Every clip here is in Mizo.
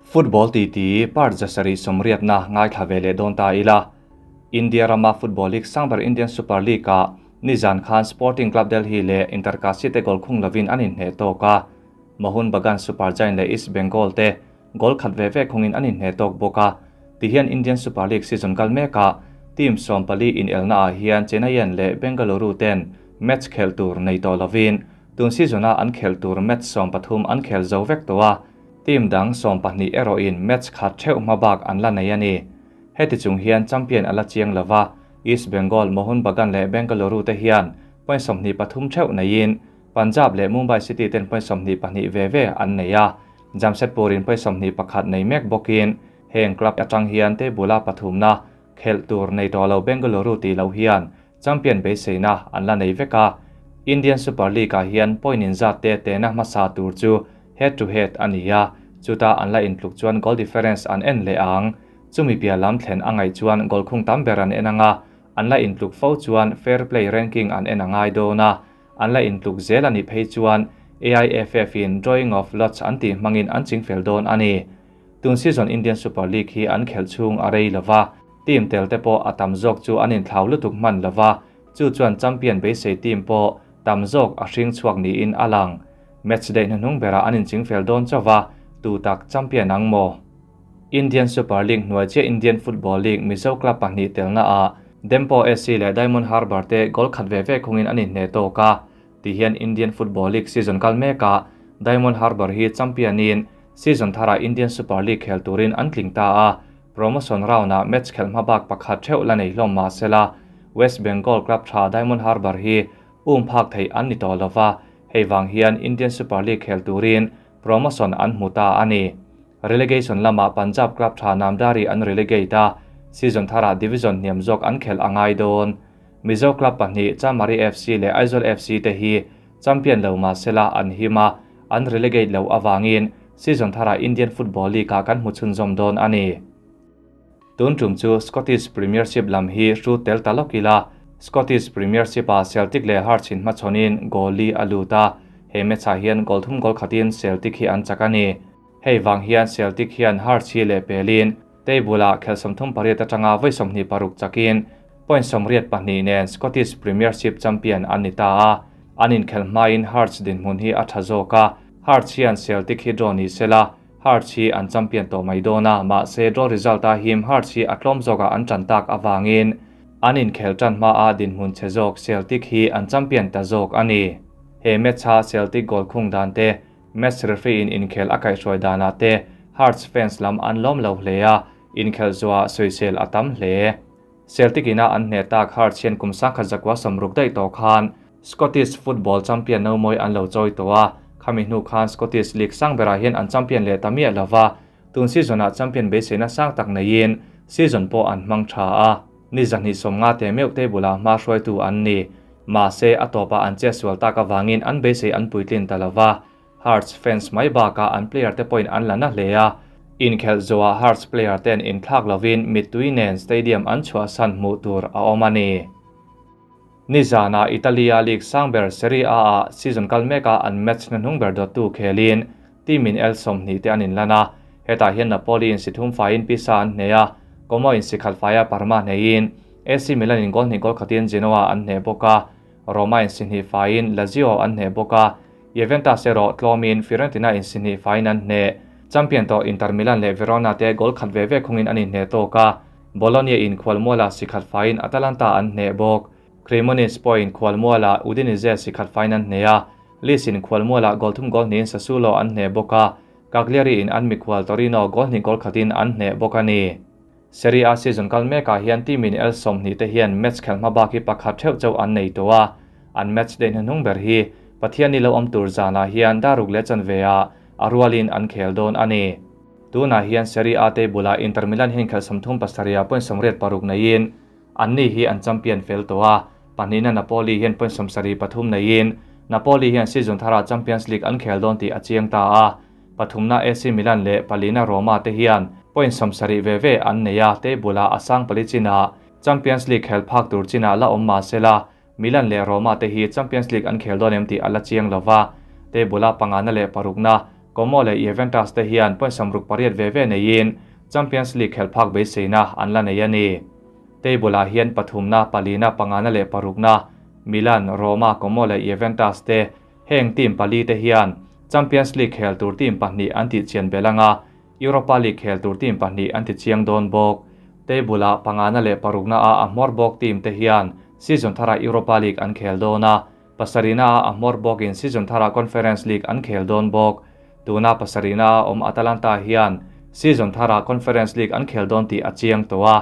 Football titi part 780na ngaithla ve leh dawn ta ila. India rama football league sang ber Indian Super League ah nizan khan Sporting Club Delhi leh Inter Kashi te goal khung lovin an inhneh tawk a. Mohun Bagan Super Giant leh East Bengal te goal khat ve ve khungin an inhneh tawk bawk a. Tihian Indian Super League season kal mekah team 14 inelna ah hian Chennaiyin leh Bengaluru ten match khelh tur nei tawh lovin tun season a an khelh tur match 13 an khel zo vek tawh a. Team dang 12 erawhin match khat theuh hma bak an la nei a ni. Heti chung hian champion a la chiang lova, East Bengal, Mohun Bagan leh Bengaluru te hian point 23 theuh neiin Punjab leh Mumbai City ten point 22 ve ve an nei a. Jamshedpur in point 21 nei mek bawkin heng club atang hian table-a pathumna khelh tur nei tawh lo Bengaluru tih loh hian champion beiseina an la nei vek a. Indian Super League ah hian point in zat te tehna hmasa tur chu head to head a ni a, chuta an la intluk chuan goal difference an en leh ang. Chumi piah lam thlen a ngaih chuan goal khung tam ber an en anga, an la intluk fo chuan fair play ranking an en a ngai dawn a. An la intluk zel a nih phei chuan AIFF in drawing of lots an tih hmangin an chingfel dawn a ni. Tun season Indian Super League hi an khelh chhung a rei lova, team tel te pawh a tam zawk chu an inthlau lutuk hman lova, chu chuan champion beisei team pawh tam zawk a hring chhuak niin a lang. Match day hnuhnung berah an inchingfel dawn chauva, tu tak champion ang maw? Indian Super League hnuai chiah Indian Football League Mizo club pahnih telna ah Dempo SC leh Diamond Harbour te goal khat ve ve khungin an inhneh tawk a. Tihian Indian Football League season kal mekah Diamond Harbour hi champion in season tharah Indian Super League khel turin an tling ta a. Promotion round ah match khelh hma bak pakhat theuh la nei hlawm mah sela West Bengal club tha Diamond Harbour hi um phak theih an ni tawh lova, hei vang hian Indian Super League khel turin promotion an hmu ta a ni. Relegation lamah Punjab club tha Namdari an relegate a, season tharah division hniam zawk an khelh a ngai dawn. Mizo club pahnih Chamari FC leh Aizawl FC te hi champion lo mah sela an him a, an relegate lo awangin season tharah Indian Football League ah kan hmu chhunzawm dawn a ni. Tun tum chu Scottish Premiership lam hi hru tel ta lawk ila, Scottish Premiership ah Celtic leh Hearts in hmachhawnin goal li a lut a, he match ah hian goal thum goal khatin Celtic hi an chak a ni. Hei vang hian Celtic hian Hearts hi leh pelin table ah khel 38 atanga vawi 26 chakin point 82 nen Scottish Premiership champion an ni ta a. An inkhelh hmain Hearts dinhmun hi a tha zawk a, Hearts hian Celtic hi draw ni sela, Hearts hi an champion tawh mai dawn a, mahse draw result a him Hearts hi a tlawm zawkah an tan tak awangin an inkhelh tan hma a dinhmun che zawk Celtic hi an champion ta zawk a ni. He match a Celtic goal khung dan te, match referee in inkhelh a kaihhruai danah te Hearts fans lam an lawm lo hle a, inkhelh zuah sawisel a tam hle. Celtic ina an hneh tak Hearts hian kum 1960 daih tawh khan Scottish football champion no mawi an lo chawi tawh a, khami hnu khan Scottish League sang berah hian an champion leh ta miah lova, tun season ah champion beiseina sang tak neiin season pawh an hmang tha a, ni 250 te meuh table ah hma hruaitu an ni. Mahse a tawpah an che sual tak awangin an beisei an puitlin ta lova, Hearts fans mai bakah an player te pawhin an la na hle a, inkhelh zuah Hearts player ten inthlak lovin mittui nen stadium an chhuahsan hmuh tur a awm a ni. Nizana Italia League sang ber Serie A ah season kal mekah an match hnuhnung ber dawttu khelin team in el 20 te an inlan a, hetah hian Napoli in si thum faiin Pisa an hneh a, Como in si khat faia Parma hneiin AC Milan in goal hnih goal khatin Genoa an hneh bawk a, Roma in si hnih faiin Lazio an hneh bawk a, Juventus erawh tlawmin Fiorentina in si hnih faiin an hneh. Champion tawh Inter Milan leh Verona te goal khat ve ve khungin an inhneh tawk a, Bologna in khualmuala si khat faiin Atalanta an hneh bawk. Cremonese pawh in khualmuala Udinese si khat faiin an hneh a, Lecce in khualmuala goal thum goal hnihin Sassuolo an hneh bawk a, Cagliari in an mikhual Torino goal hnih goal khatin an hneh bawk a ni. Serie A season kal mekah hian team in el 20 te hian match khelh hma bak hi pakhat theuh chauh an nei tawh a, an match day hnuhnung ber hi Pathian ni lo awm tur zanah hian daruk leh chanve ah a rualin an khel dawn a ni. Tunah hian Serie A table ah Inter Milan hian khelh 37 ah point 86 neiin an ni hi an champion fel tawh a, pahnihna Napoli hian point 73 neiin Napoli hian season tharah Champions League an khel dawn tih a chiang ta a, pathumna AC Milan leh palina Roma te hian point 70 ve ve an nei a, table ah a sang pali chinah Champions League khel phak tur chinah la awm mah sela Milan leh Roma te hi Champions League an khel dawn em tih a la chiang lova, table ah pangana leh parukna Como leh Juventus te hian point 68 ve ve neiin Champions League khelh phak beiseina an la nei a ni. Table-ah hian pathumna, palina, pangana leh parukna Milan, Roma, Como leh Juventus te heng team pali te hian Champions League khel tur team pahnih an tih chian belh anga Europa League khel tur team pahnih an ti chiang dawn bawk. Table-ah pangana leh parukna a a hmawr bawk team te hian season tharah Europa League an khel dawn a, pasarihna a a hmawr bawkin season tharah Conference League an khel dawn bawk. Tuna pasarihna a awm Atalanta hian season tharah Conference League an khel dawn tih a chiang tawh a,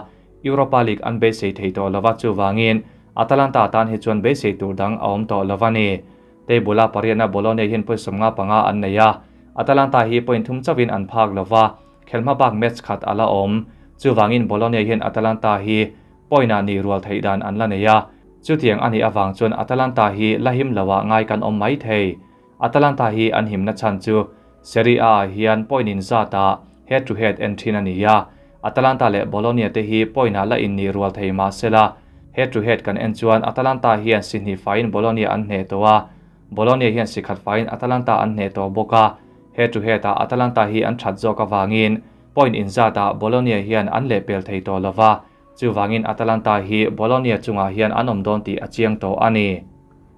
Europa League an beisei thei tawh lova chuvangin Atalanta tan hi chuan beisei tur dang a awm tawh lova ni. Table-a pariatna Bologna hian point 55 an nei a, Atalanta hi point thum chauhin an phak lova, khelhma bak match khat a la awm. Chuvangin Bologna hian Atalanta hi point-ah ni rual theih dan an la nei a, chutiang a nih avang chuan Atalanta hi la him loah ngai kan awm mai thei. Atalanta hi an himna chhan chu Serie A-ah hian point in zatah head to head en thin a ni a, Atalanta leh Bologna te hi point-ah la in nih rual thei mah sela, head to head kan en chuan Atalanta hian si hnih faiin Bologna an hneh tawh a, Bologna hian si khat faiin Atalanta an hneh tawh bawk a, head to head-ah Atalanta hi an that zawk avangin point in zatah Bologna hian an lehpel thei tawh lova, chuvangin Atalanta hi Bologna chungah hian an awm dawn tih a chiang tawh a ni.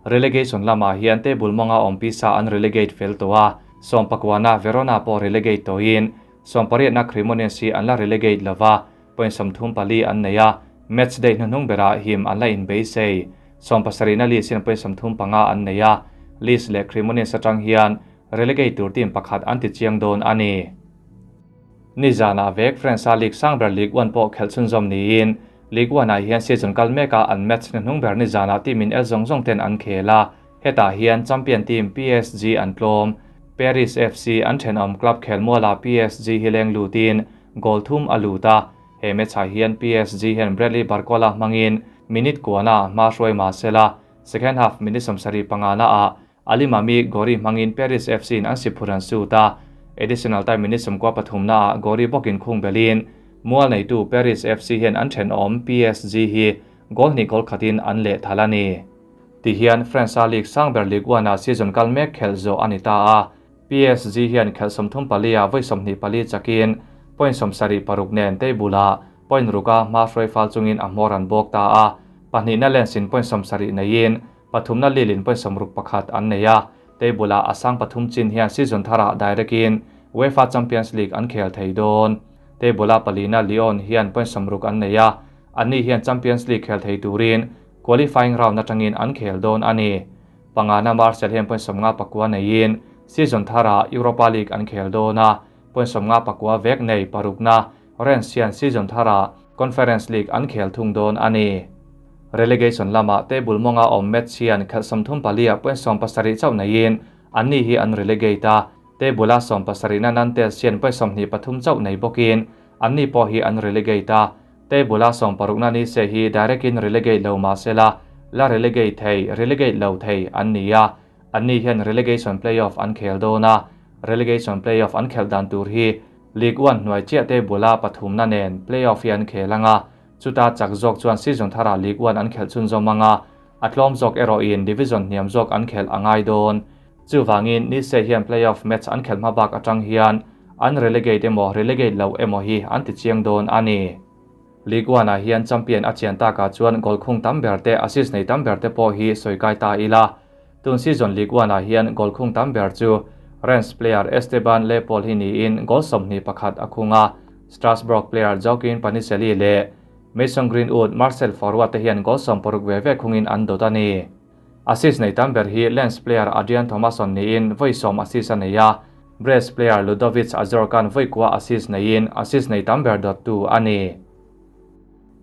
Relegation lamah hian table mawnga awm Pisa an relegate fel tawh a, sawmpakuana Verona pawh relegate tawhin sawmpariatna Cremonese hi an la relegate lova, point 34 an nei a, match day hnuhnung berah him an la inbeisei. Sawmpasarihna Leeds hian point 35 an nei a, Leeds leh Cremonese atang hian relegate tur team pakhat an ti chiang dawn a ni. Nizanah vek France-a League sang ber Ligue 1 pawh khelh chhunzawm niin Ligue 1-ah hian season kal meka an match hnuhnung ber nizanah team in el zawng zawng ten an khel a, hetah hian champion team PSG an tlawm. Paris FC an thenawm club khelmualah PSG hi leng lutin goal thum a lut a, he match-ah hian PSG hian Bradley Barcola hmangin minute kuana hma hruai mah sela, second half minute 75 ah Ali Mami Gori hmangin Paris FC in an si phur an suit a, additional time minute 13 ah Gori bawkin khung belin mual neitu Paris FC hian an thenawm PSG hi goal hnih goal khatin an leh thal a ni. Ti hian France-a League sang ber Ligue 1-ah season kal mek khelh zawh a ni ta a, PSG hian khelh 34 ah vawi 24 chakin point 76 nen table-ah point ruka hma hruai fal chungin a hmawr an bawk ta a, pahnihna Lens in point 70 neiin pathumna Lille in point 61 an nei a, table-ah a sang pathum chin hian season tharah direct in UEFA Champions League an khel thei dawn. Table-a palina Lyon hian point 60 an nei a, anni hian Champions League khel thei turin qualifying round atangin an khel dawn a ni. Pangana Marseille hian point 59 neiin season tharah Europa League an khel dawn a, point 59 vek nei parukna Rennes hian season tharah Conference League an khel thung dawn a ni. Relegation lama table mawnga awm Metz hian khelh 34 ah point 70 chauh neiin anni hi an relegate a, table-a 70 na Nantes hian point 23 chauh nei bawkin anni pawh hi an relegate a, table-a 60 na Nice hi direct in relegate lo mah sela la relegate thei relegate lo thei an ni a, anni hian relegation playoff an khel dawn a, relegation playoff an khelh dan tur hi Ligue 1 hnuai chiah table-a pathumna nen playoff hi an khel anga, chuta chak zawk chuan season tharah Ligue 1 an khelh chhunzawm anga, a tlawm zawk erawhin division hniam zawk an khelh a ngai dawn. Chuvangin Nice hian playoff match an khelh hma bak atang hian an relegate emaw relegate lo emaw hi an ti chiang dawn a ni. Ligue 1-ah hian champion a chian takah chuan goal khung tam ber te assist nei tam ber te pawh hi sawi kai ta ila. Tun season Ligue 1-ah hian goal khung tam ber chu Rennes player Esteban Leopold hi niin goal 21 a khung a, Strasbourg player Joaquin Panichelli leh Mason Greenwood Marseille forward te hian goal 60 ve ve khungin an dawt a ni. Assist nei tam ber hi Lens player Adrian Thomasson niin vawi 10 assist a nei a, Brest player Ludovic Ajorque-an vawi kua assist neiin assist nei tam ber dawttu a ni.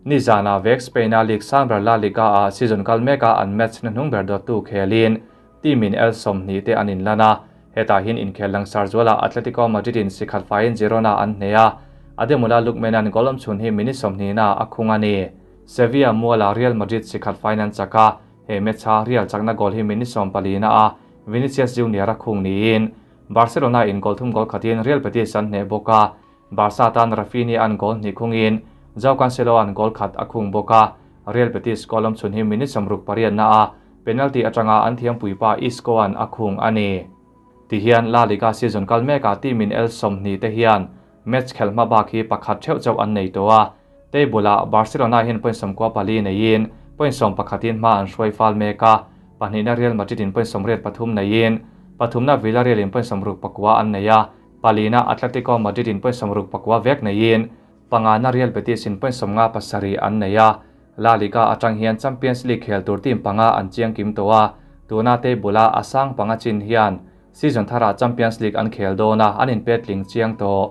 Nizana vek Spain-a League sang ber La Liga-a season kal meka an match hnuhnung ber dawttu khelin team in el 20 te an inlan a, hetah hian inkhel langsar zuala Atletico Madrid in si khat faiin Girona an hneh a, Ademola Lookman an goal awm chhun hi minute 20 na a khung a ni. Sevilla muala Real Madrid si khat faiin an chak a, he match-a Real chakna goal hi minute 14 na a Vinicius Junior a khung niin Barcelona in goal thum goal khatin Real Betis an hneh bawk a, Barca tan Rafinha an goal hnih khungin Joao Cancelo an goal khat a khung bawk a, Real Betis goal awm chhun hi minute 68 na a penalty atanga an thiam puipa Isco an a khung a ni. Tihian La Liga season kal mekah team in el 20 te hian match khelh hma bak hi pakhat theuh chauh an nei tawh a. Table ah Barcelona hian point 94 neiin point 11 in hma an hruai fal mek a, pahnihna Real Madrid in point 83 neiin pathumna Villarreal in point 69 an nei a, palina Atletico Madrid in point 69 vek neiin pangana Real Betis in point 57 an nei a. La Liga atang hian Champions League khel tur team panga an chiang kim tawh a, tuna table a a sang panga chin hian season tharah Champions League an khel dawn a, an inpetling chiang tawh.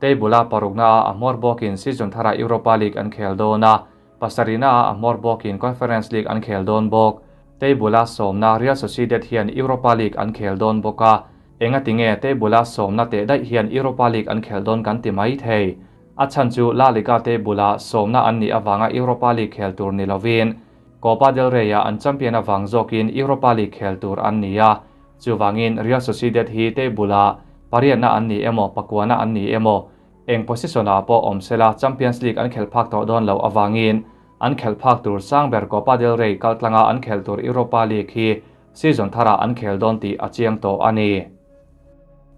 Table a parukna a a hmawr bawkin season tharah Europa League an khel dawn a, pasarihna a a hmawr bawkin Conference League an khel dawn bawk. Table a sawmna Real Sociedad hian Europa League an khel dawn bawk a, enga tinge table a sawmna teh daih hian Europa League an khel dawn kan ti mai thei. A chhan chu La Liga table a sawmna an nih avanga Europa League khel tur ni lovin Copa del Rey ah an champion avang zawkin Europa League khel tur an ni a, chuvangin Real Sociedad hi table ah pariatna an ni emaw pakuana an ni emaw eng position ah pawh awm sela Champions League an khelh phak tawh dawn loh avangin an khelh phak tur sang ber Copa del Rey kaltlanga an khelh tur Europa League hi season tharah an khel dawn tih a chiang tawh a ni.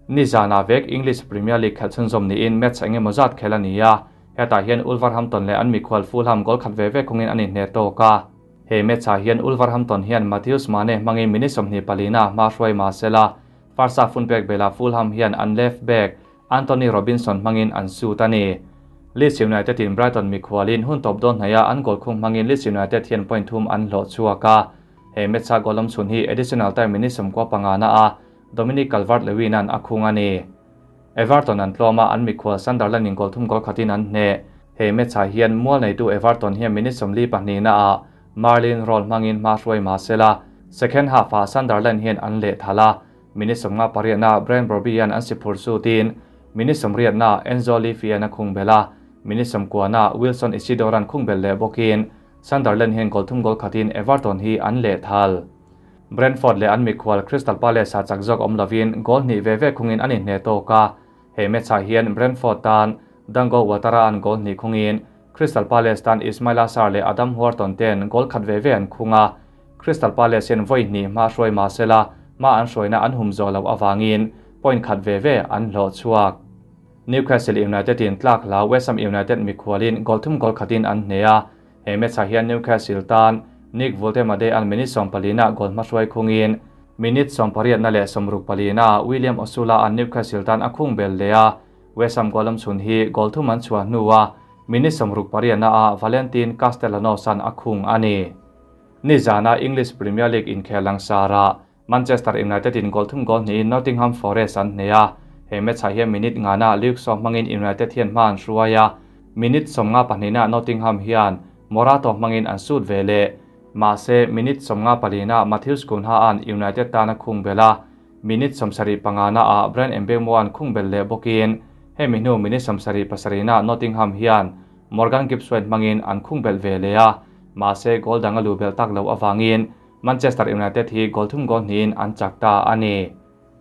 Nizanah vek English Premier League khelh chhunzawm niin match eng emaw zat khel a ni a, hetah hian Wolverhampton leh an mikhual Fulham goal khat ve ve khungin an inhne tawk a. He match-ah hian Wolverhampton hian Matheus Mane hmangin minute 24 a hma hruai mah sela, first half hun pek belah Fulham hian an left back Antonee Robinson hmangin an shoot a ni. Leeds United in Brighton mikhualin hun tawp dawn hnaia an goal khung hmangin Leeds United hian point thum an hlawh chhuak a. He match-a goal awm chhun hi additional time minute 95 na a Dominic Calvert-Lewin an a khung a ni. Everton an tlawm a, an mikhual Sunderland in goal thum goal khatin an hneh. He match-ah hian mual neitu Everton hian minute 42 naah Marlin Roll hmangin hma hruai mah sela, second half-ah Sunderland hian an leh thal a, minute 58 naah Brian Brobbey-a'n an si phur sutin minute 80 naah Enzo Le Fée-a'n a khung belh a, minute 90 naah Wilson Isidore-a'n khung belh leh bawkin Sunderland hian goal thum goal khatin Everton hi an leh thal. Brentford leh an mikhual Crystal Palace ah chak zawk awm lovin goal hnih ve ve khungin an inhne tawk a, he match ah hian Brentford tan Dango Ouattara an goal hnih khungin Crystal Palace tan Ismaila Sarr leh Adam Wharton ten goal khat ve ve an khung a, Crystal Palace hian vawi hnih hma hruai mah sela hma an hruaina an hum zawh loh avangin point khat ve ve an hlawh chhuak. Newcastle United in tlak hlau West Ham United mikhualin goal thum goal khatin an hne a, He match-ah hian Newcastle tan Nick Woltemade an minute 14 ah goal hmahruai khungin minute 88 na leh 64 ah William Osula an Newcastle tan a khung bel leh a, West Ham goal awm chhun hi goal thum an chhuah hnuah minute 68 na ah Valentin Castellanos an a khung a ni. Nizana English Premier League inkhel langsarah Manchester United in goal thum goal hnihin Nottingham Forest an hneh a, he match ah hian minute ngana Luke Shaw hmangin United hian hma an hruai a, minute 52 ah Nottingham hian Morato hmangin an shoot ve leh. Mahse, minute 54 ah Matheus Cunha an United tan a khung belh a, minute 75 na ah Bryan Mbeumo an khung belh leh bawkin hemi hnu minute 77 ah Nottingham hian Morgan Gibbs-White hmangin an khung belh ve leh a, mahse goal dang a luh belh tak loh avangin Manchester United hi goal thum goal hnihin an chak ta a ni.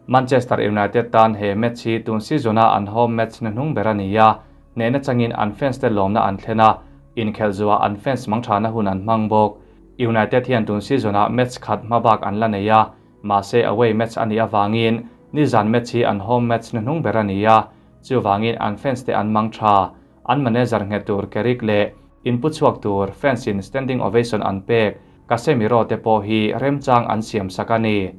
Manchester United tan he match hi tun season-a an home match na hnung ber a ni a, hnehna changin an fans te lawmna an thlen a, inkhelh zuah an fans mangthana hun an hmang bawk. United hian tun season-ah match khat hma bak an la nei a, mahse away match a nih avangin nizan match hi an home match na hnung ber a ni a, chuvangin an fans te an mang tha. An manager nghet tur Carrick leh inpu chhuak tur fans in standing ovation an pek Casemiro te pawh hi remchang an siam sak a ni.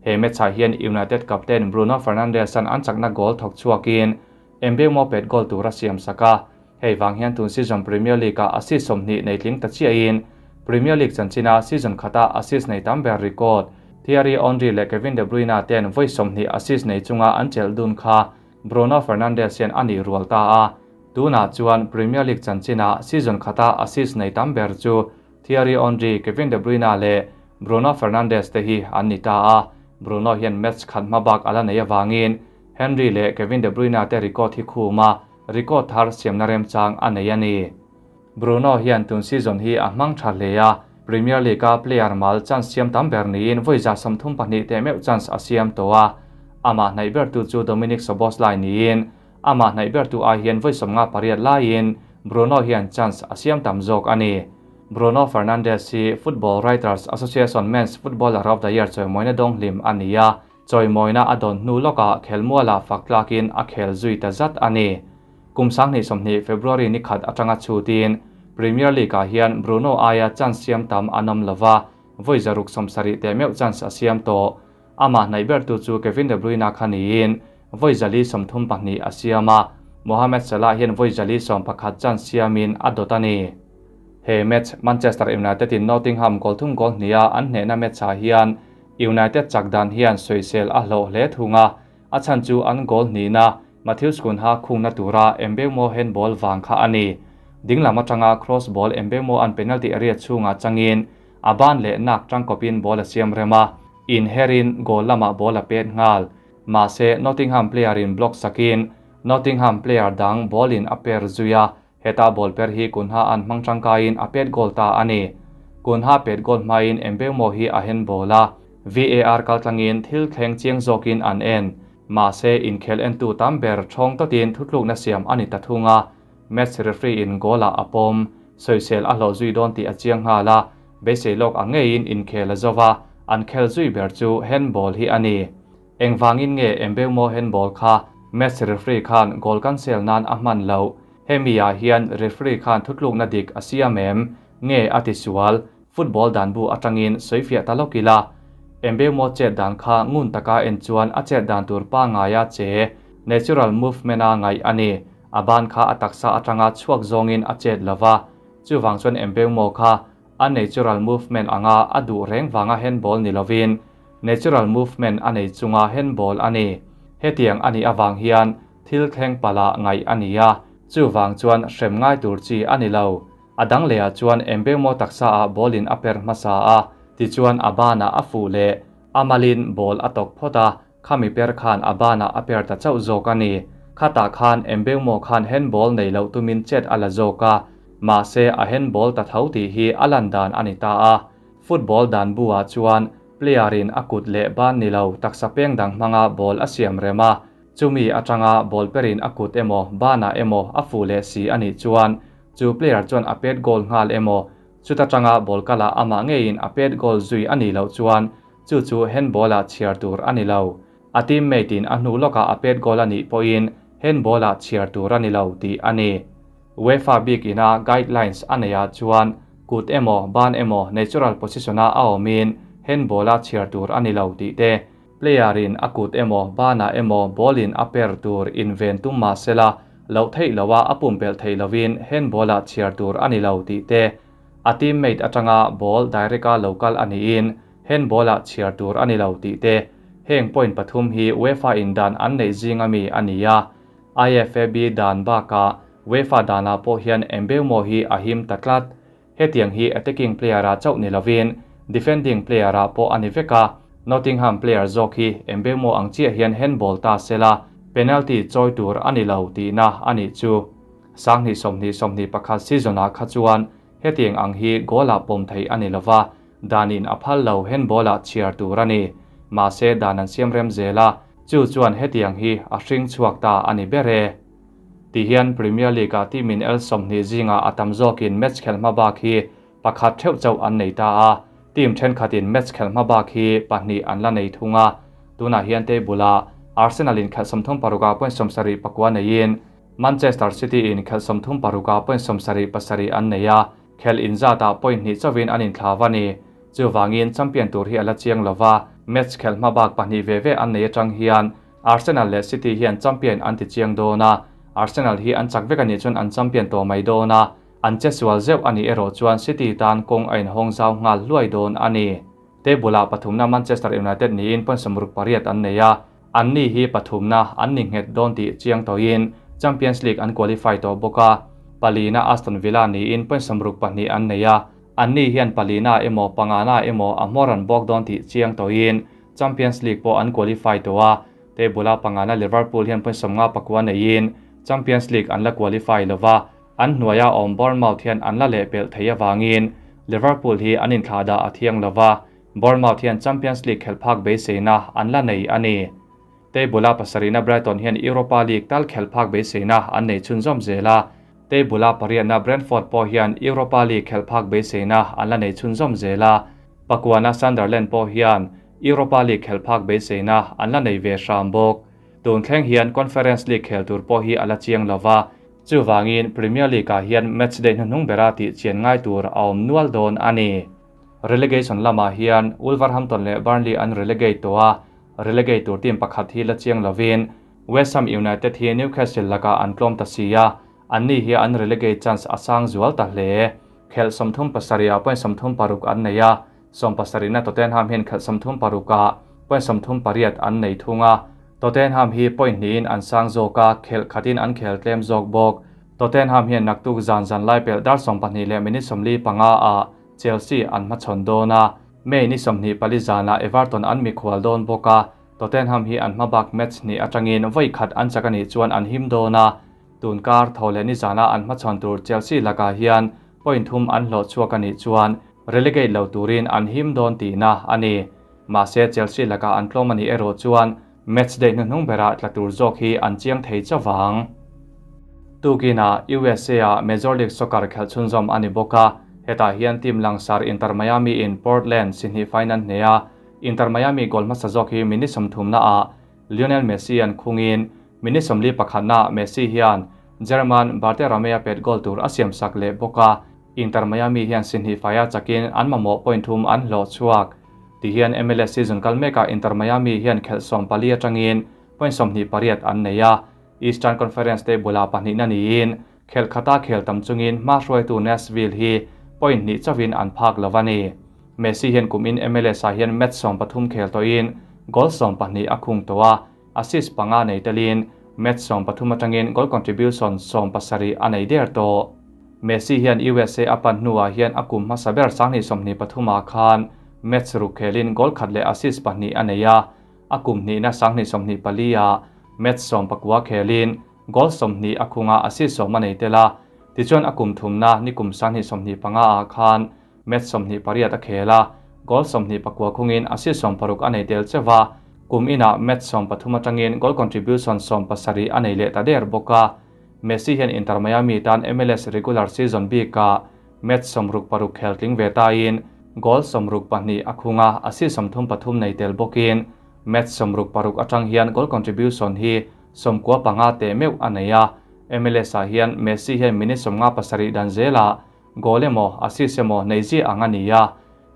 He match-ah hian United captain Bruno Fernandes an an chakna goal thawk chhuakin Mbeumo pet goal tur a siam sak a, hei vang hian tun season Premier League-ah assist 20 nei tling ta chiahin Premier League chanchina season khata assist nei tam ber record Thierry Henry leh Kevin De Bruyne ten vawi 20 assist nei chunga an chelh dun kha Bruno Fernandes hian a nih rual ta a, tunah chuan Premier League chanchina season khata assist nei tam ber chu Thierry Henry, Kevin De Bruyne leh Bruno Fernandes te hi an ni ta a, Bruno hian match khat hma bak a la nei avangin Henry leh Kevin De Bruyne te record hi khum a, record thar siamna remchang a nei a ni. Bruno hian tun season hi a hmang tha hle a, Premier League-a player mal chance siam tam ber niin vawi 32 teh meuh chance a siam tawh a, amah hnaih bertu chu Dominic Szoboszlai niin amah hnaih bertu ai hian vawi 58 laiin Bruno hian chance a siam tam zawk a ni. Bruno Fernandes hi Football Writers Association Men's Footballer of the Year chawimawina dawnghlim a ni a. Chawimawina a dawn hnu lawkah khelmualah fak tlakin a khel zui ta zat a ni. Kum 2020 February ni khat atanga chhutin Premier League-ah hian Bruno aia chance siam tam an awm lova, vawi 170 teh meuh chance a siam tawh. Amah hnaih bertu chu Kevin De Bruyne kha niin vawi 432 a siam a, Mohamed Salah hian vawi 411 chance siamin a dawt a ni. He match Manchester United in Nottingham goal thum goal hniha an hnehna match-ah hian United chak dan hian sawisel a hlawh hle thung a, a chhan chu an goal hnihna Matheus Cunha khungna tura Mbeumo handball vang kha a ni. Dinglam atanga cross ball Mbeumo an penalty area chhungah changin a ban leh nak tangkawpin ball a siam rem a, inherin goal lamah ball a pet nghal. Mahse Nottingham player in block sakin Nottingham player dang ball in a per zui a, heta ball per hi Cunha an hmang tangkaiin a pet goal ta a ni. Cunha pet goal hmain Mbeumo hi a handball a, VAR kaltlangin thil thleng chiang zawkin an en. Mahse inkhel entu tam ber thawng tawtin thutlukna siam a ni ta thung a, match referee in goal ah a pawm. Sawisel a hlawh zui dawn tih a chiang nghal a, beisei lawk ang ngeiin inkhel a zo va, an khel zui ber chu handball hi a ni. Engvangin nge Mbeumo handball kha match referee khan goal cancel nan a hman lo. Hemi ah hian referee khan thutlukna dik a siam em? Nge a ti sual? Football dan bu atangin sawifiah ta lawk ila. Mbeumo chet dan kha ngun taka en chuan a chet dan tur pa ngaia che natural movement a ngaih a ni. A ban kha a taksa atanga chhuak zawngin a chet lova. Chuwang chuan Mbeumo kha a natural movement anga a duh reng wanga handball ni lovin natural movement a nei chunga handball a ni. Hetiang ani awang hian thil thleng pala ngai a ni a, chuwang chuan hrem ngai tur chi a ni lo. A dang lehah chuan Mbeumo taksa a ball in a per hmasa a, ti chuan a bana a fu leh amalin ball a tok phawt a, khami per khan a bana a per ta chauh zawk a ni. Khata khan Mbeumo khan handball nei lo tumin chet a la zawk a, mahse a handball ta tho tih hi a lan dan a ni ta a. Football dan buah chuan player in a kut leh ban ni lo taksa peng dang hmanga ball a siam rem a, chumi atanga ball perin a kut emaw bana emaw a fu leh si a nih chuan chu player chuan a pet goal nghal emaw chuta tanga ball kala ama ngeiin a pet goal zui a ni lo chuan chu chu handball ah chhiar tur a ni lo. A teammate in a hnu lawkah a pet goal a nih pawhin handball ah chhiar tur a ni lo tih a ni. UEFA bik ina guidelines a neihah chuan kut emaw ban emaw natural position a a awmin handball a chhiar tur a ni lo tih te, player in a kut emaw bana emaw ball in a per tur in ven tum ma sela lo theih loa a pumpelh theih lovin handball ah chhiar tur a ni lo tih te, a teammate atanga ball direct a local a niin handball ah chhiar tur a ni lo tih te, heng point pathum hi UEFA in dan an neih zinga mi a ni a. IFAB dan baka UEFA dana pawh hian Mbeumo hi a him ta tlat. Hetiang hi attacking player a chauh ni lovin defending player a pawh a ni vek a. Nottingham player zawk hi Mbeumo ang chiah hian handball ta sela penalty chawi tur a ni lo tihna a nih chu. 2020-21 season ah kha chuan hetiang ang hi goal ah pawm thei a ni lova, danin a phal lo handball ah chhiar tur a ni. Mahse dan an siam rem zel a, chu chuan hetiang hi a hring chhuak ta a ni ber e. Ti hian Premier League ah team in el 20 zinga a tam zawkin match khel hma bak hi pakhat theuh chauh an nei ta a, team thenkhatin match khel hma bak hi pahnih an la nei thung a. Tunah hian table ah Arsenal in khelh 36 point 74 neiin Manchester City in khelh 36 point 77 an nei a, khel in zata point hnih chawin an inthlaw a ni. Chuwangin champion tur hi a la chiang lova, match khel hma bak pahnih ve ve an nei atang hian Arsenal leh City hian champion an ti chiang dawn a. Arsenal hi an chak vek ani chuan an champion tawh mai dawn a, an che sual zeuh ani erawh chuan City tan kawng a inhawng zau nghal hluai dawn a ni. Table ah pathumna Manchester United niin point 68 an nei a, an ni hi pathumna an ni nghet dawn tih chiang tawhin Champions League an qualify tawh bawk a. Palina Aston Villa niin point 62 an nei a, an ni hian palina emaw pangana emaw a hmawr an bawk dawn tih chiang tawhin Champions League pawh an qualify tawh a. Table ah pangana Liverpool hian point 59 neiin Champions League an la qualify lova, an hnuaia awm Bournemouth hian an la leh pelh thei awangin Liverpool hi an inthlah dah a thiang lova, Bournemouth hian Champions League khel phak beiseina an la nei a ni. Table ah pasarihna Brighton hian Europa League tal khel phak beiseina an nei chhunzawm zel a, table ah pariatna Brentford pawh hian Europa League khel phak beiseina an la nei chhunzawm zel a, pakuana Sunderland pawh hian Europa League khelh phak beiseina an la nei ve hram bawk. Tun thleng hian Conference League khel tur pawh hi a la chiang lo va, chuvangin Premier League-ah hian match day hnuhnung bera tih chian ngai tur a awm nual dawn a ni. Relegation lamah hian Wolverhampton leh Burnley an relegate tawh a, relegate tur team pakhat hi la chiang lovin West Ham United hi Newcastle lakah an tlawm ta si a, anni hi an relegate chance a sang zual ta hle. Khelh 37 ah point 36 an nei a, 17 na Tottenham hian khelh 36 ah point 38 an nei thung a. Tottenham hi point hnihin an sang zawk a, khelh khatin an khel tlem zawk bawk. Tottenham hian naktuk zan zan lai pelh dar 12 leh minute 45 ah Chelsea an hmachhawn dawn a, May ni 24 zanah Everton an mikhual dawn bawk a, Tottenham hi an hmabak match hnih atangin vawi khat an chak a nih chuan an him dawn a, tun kar tho leh ni zana an hmachhawn tur Chelsea lakah hian point thum an hlawh chhuak a nih chuan relegate lo turin an him dawn tihna a ni. Mahse Chelsea lakah an tlawm a nih erawh chuan match day hnuhnung berah tla tur zawk hi an chiang thei chauh ang. Tukinah USA-ah Major League Soccer khelh chhunzawm a ni bawk a, hetah hian team langsar Inter Miami in Portland si hnih fain an hneh a, Inter Miami goal hmasa zawk hi minute 30 naah Lionel Messi an khungin minute 41 naah Messi hian German Berterame pet goal tur a siam sak leh bawk a, Inter Miami hian si hnih faia chakin an mamawh point thum an hlawh chhuak. Ti hian MLS season kal mekah Inter Miami hian khelh 14 atangin point 28 an nei a, Eastern Conference table-ah pahnihna niin khel khata khel tam chungin hma hruaitu Nashville hi point hnih chauhin an phak lo a ni. Messi hian kum in MLS ah hian match 13 khel tawhin goal 12 a khung tawh a, assist 5 nei telin match 13 atangin goal contribution 17 a nei der tawh. Messi hian USA a pan hnuah hian a kum hmasa ber 2023 ah khan match ruk khelin goal khat leh assist 2 a nei a, a kum hnihna 2024 ah match 19 khelin goal 20 a khunga assist 10 a nei tel a, tichuan a kum thumna ni kum 2025 ah khan match 28 a khel a, goal 29 khungin assist 60 a nei tel chewa, kum inah match 13 atangin goal contribution 17 a nei leh ta der bawk a. Messi hian Inter Miami tan MLS regular season bikah match 66 khel tling ve tain goal 62 a khunga assist 33 nei tel bawkin match 66 atang hian goal contribution hi 95 te meuh a nei a. MLS ah hian Messi hian minute 57 dan zela goal emaw assist emaw nei zi ang a ni a.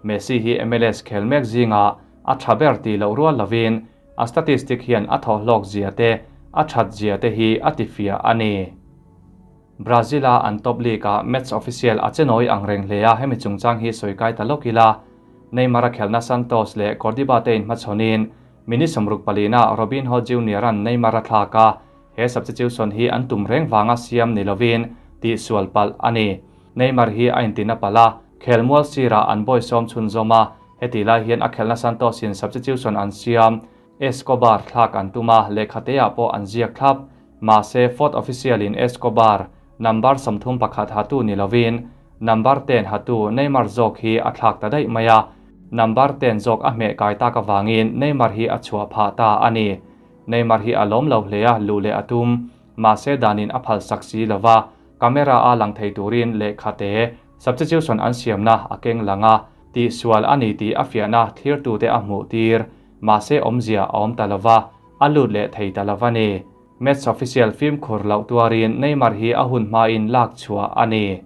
Messi hi MLS khel mek zinga a tha ber ti loh rual lovin a statistic hian a thaw hlawk zia te a that zia te hi a ti fia a ni. Brazil-a an top league-a match official a chenoi ang reng hle a, hemi chungchang hi sawi kai ta lawk ila. Neymar a khelna Santos leh Coritiba te in hmachhawnin minute 64 na Robinho Junior an Neymar a thlak a, he substitution hi an tum reng wanga siam ni lovin ti sual palh a ni. Neymar hi a intina pala khelmual sira an boy sawm chhun zawma, heti lai hian a khelna Santos in substitution an siam Escobar thlak an tuma lehkhateah pawh an ziak thlap. Mahse fourth official in Escobar number 31 hatu ni lovin number 10 hatu Neymar zawk hi a thlak ta daih mai a, number 10 zawk a hmeh kai tak awangin Neymar hi a chhuah phah ta a ni. Neymar hi a lawm lo hle a, lu leh a tum, mahse danin a phal sak si lova, camera a lang thei turin lehkhate substitution an siamna a keng langa ti sual ani ti a fiahna thlir tu te a hmuh tir, mahse awmzia a awm ta lova, a lut leh thei ta lova ni. Match official film khur loh tuarin Neymar hi a hun hmain lak chhuah a ni.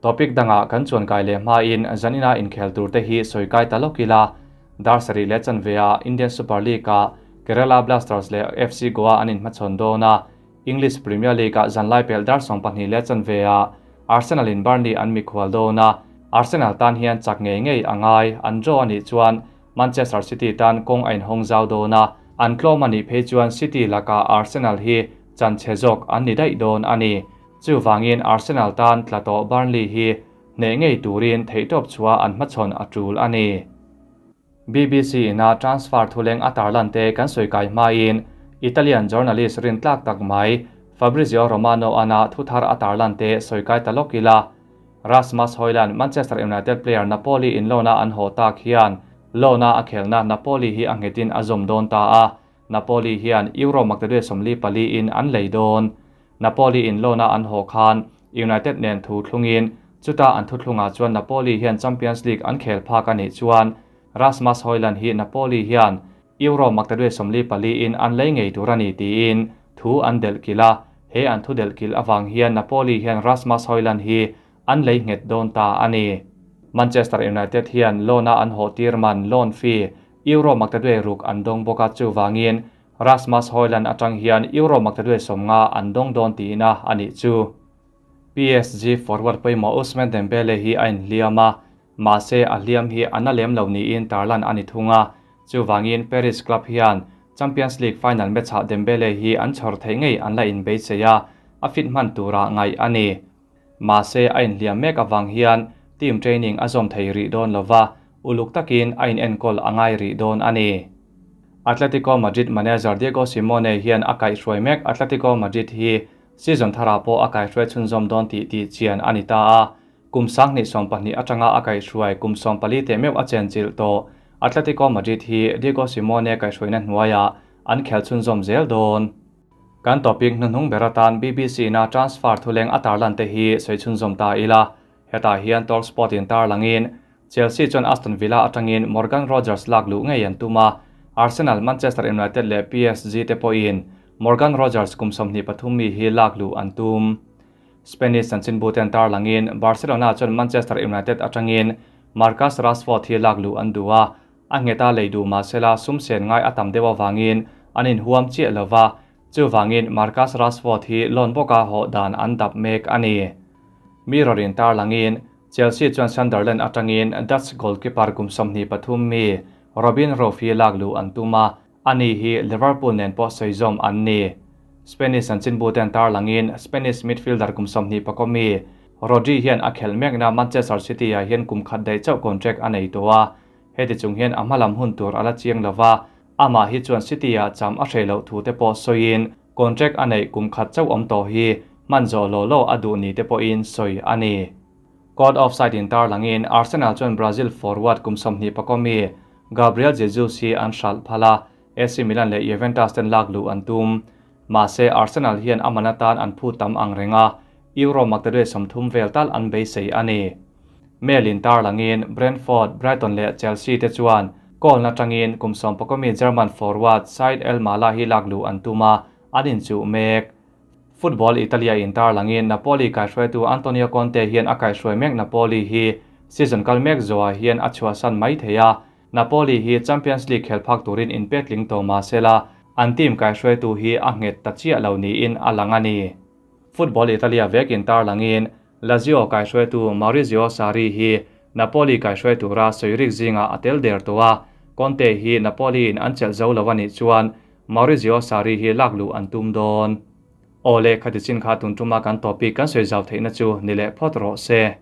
Topic danga kan chuan kai leh hmain zanina inkhel tur te hi sawi kai ta lawk ila. Dar sarih leh chanvea Indian Super League a Kerala Blasters leh FC Goa an inhmachhawn dawn a, English Premier League a zanlai pel dar 12 leh chanvea Arsenal in Burnley an mikhual dawn a, Arsenal tan hian chak ngei ngei angai an draw ani chuan Manchester City tan kawng a inhawng zau dawn a, an tlawm ani phei chuan City laka Arsenal hi chan che zawk an ni daih dawn a ni. Chuwangin Arsenal tan tla tawh Burnley hi hne ngei turin theihtawp chua an hmachhawn a tul a ni. BBC ina transfer thuleng a tarlan te kan sawi kai hmain Italian journalist rin tlak tak mai Fabrizio Romano ana thuthar a tarlan te sawi kai ta lawk ila. Rasmus Højlund Manchester United player Napoli in lona an haw tak hian lona a khelna Napoli hi a nghetin a zawm dawn ta a, Napoli hian Euro maktaduai 44 in an lei dawn. Napoli in lona an haw khan United nen thu thlungin chuta an thu thlunga chuan Napoli hian Champions League an khel phak ani chuan Rasmus Hojlund hi Napoli hian Euro maktaduai 44 in an lei ngei tur a ni tiin thu an delh kilh a, he an thu delh kilh avang hian Napoli hian Rasmus Hojlund hi an lei nghet dawn ta a ni. Manchester United hian loan-a an hawh tir man, loan fee, Euro maktaduai ruk an dawng bawk a, chuvangin Rasmus Hojlund atang hian Euro maktaduai 50 an dawng dawn tihna a nih chu. PSG forward pawimawh Ousmane Dembele hi a inhliam a, mahse a hliam hi a na lem lo niin tarlan a ni thung a, chuvangin Paris club hian Champions League final match-ah Dembele hi an chhawr theih ngei an la inbeisei a, a fit hman tura ngaih a ni. Mahse a inhliam mek avang hian team training a zawm thei rih dawn lova, uluk takin a inenkawl a ngai rih dawn a ni. Atletico Madrid manager Diego Simeone hian a kaihhruai mek Atletico Madrid hi season tharah pawh a kaihhruai chhunzawm dawn tih tih chian a ni ta a, kum 2020 atanga a kaihhruai kum 14 teh meuh a chenchilh tawh Atletico Madrid hi Diego Simeone kaihhruaina hnuaiah an khel chhunzawm zel dawn. Kan topic hnuhnung ber atan BBC na transfer thuleng a tarlan te hi sawi chhunzawm ta ila. Hetah hian Talksport in tarlangin Chelsea chuan Aston Villa atangin Morgan Rogers lak luh ngei an tum a, Arsenal, Manchester United leh PSG te pawhin Morgan Rogers kum 23 mi hi lak luh an tum. Spanish chanchinbu ten tarlangin Barcelona chuan Manchester United atangin Marcus Rashford hi lak luh an duh a, a ngheta lei duh mahsela sum sen ngai a tam deuh avangin an inhuam chiah lova, chuvangin Marcus Rashford hi loan bawka hawh dan an dap mek a ni. Mirror in tarlangin Chelsea chuan Sunderland atangin Dutch goalkeeper kum 23 mi Robin Roef hi lak luh an tum a, ani hi Liverpool nen pawh sawi zawm an ni. Spanish chanchinbu ten tarlangin Spanish midfielder kum 24 mi Rodri hian a khelh mekna Manchester City ah hian kum khat daih chauh contract a nei tawh a, heti chung hian a hmalam hun tur ala chiang lova, amah hi chuan City ah cham a hreh loh thu te pawh sawiin contract a neih kum khat chauh awm tawh hi hman zawh lo lo a duh ni te pawhin sawi a ni. Caught offside in tarlangin Arsenal chuan Brazil forward kum 24 mi Gabriel Jesus hi an hralh phal a, AC Milan leh Juventus ten lak luh an tum. Mahse Arsenal hian a man atan an phu tam ang reng a, Euro maktaduai 30 vel tal an beisei a ni. Mail in tarlangin Brentford, Brighton leh Chelsea te chuan goal na tangin kum 11 mi German forward Said El Mala hi lak luh an tum a, an inchuh mek. Football Italia in tarlangin Napoli kaihhruaitu Antonio Conte hian a kaihhruai mek Napoli hi season kal mek zawhah hian a chhuahsan mai thei a, Napoli hi Champions League khel phak turin inpetling tawh mahsela an team kaihhruaitu hi a nghet ta chiah lo niin a lang a ni. Football Italia vekin tarlangin Lazio kaihhruaitu Maurizio Sarri hi Napoli kaihhruai tura sawirik zinga a tel der tawh a, Conte hi Napoli in an chelh zo lo a nih chuan Maurizio Sarri hi lak luh an tum dawn. Awle khati chin kha tun tuma kan topic kan sawi zau theihna chu ni leh phawt rawh se.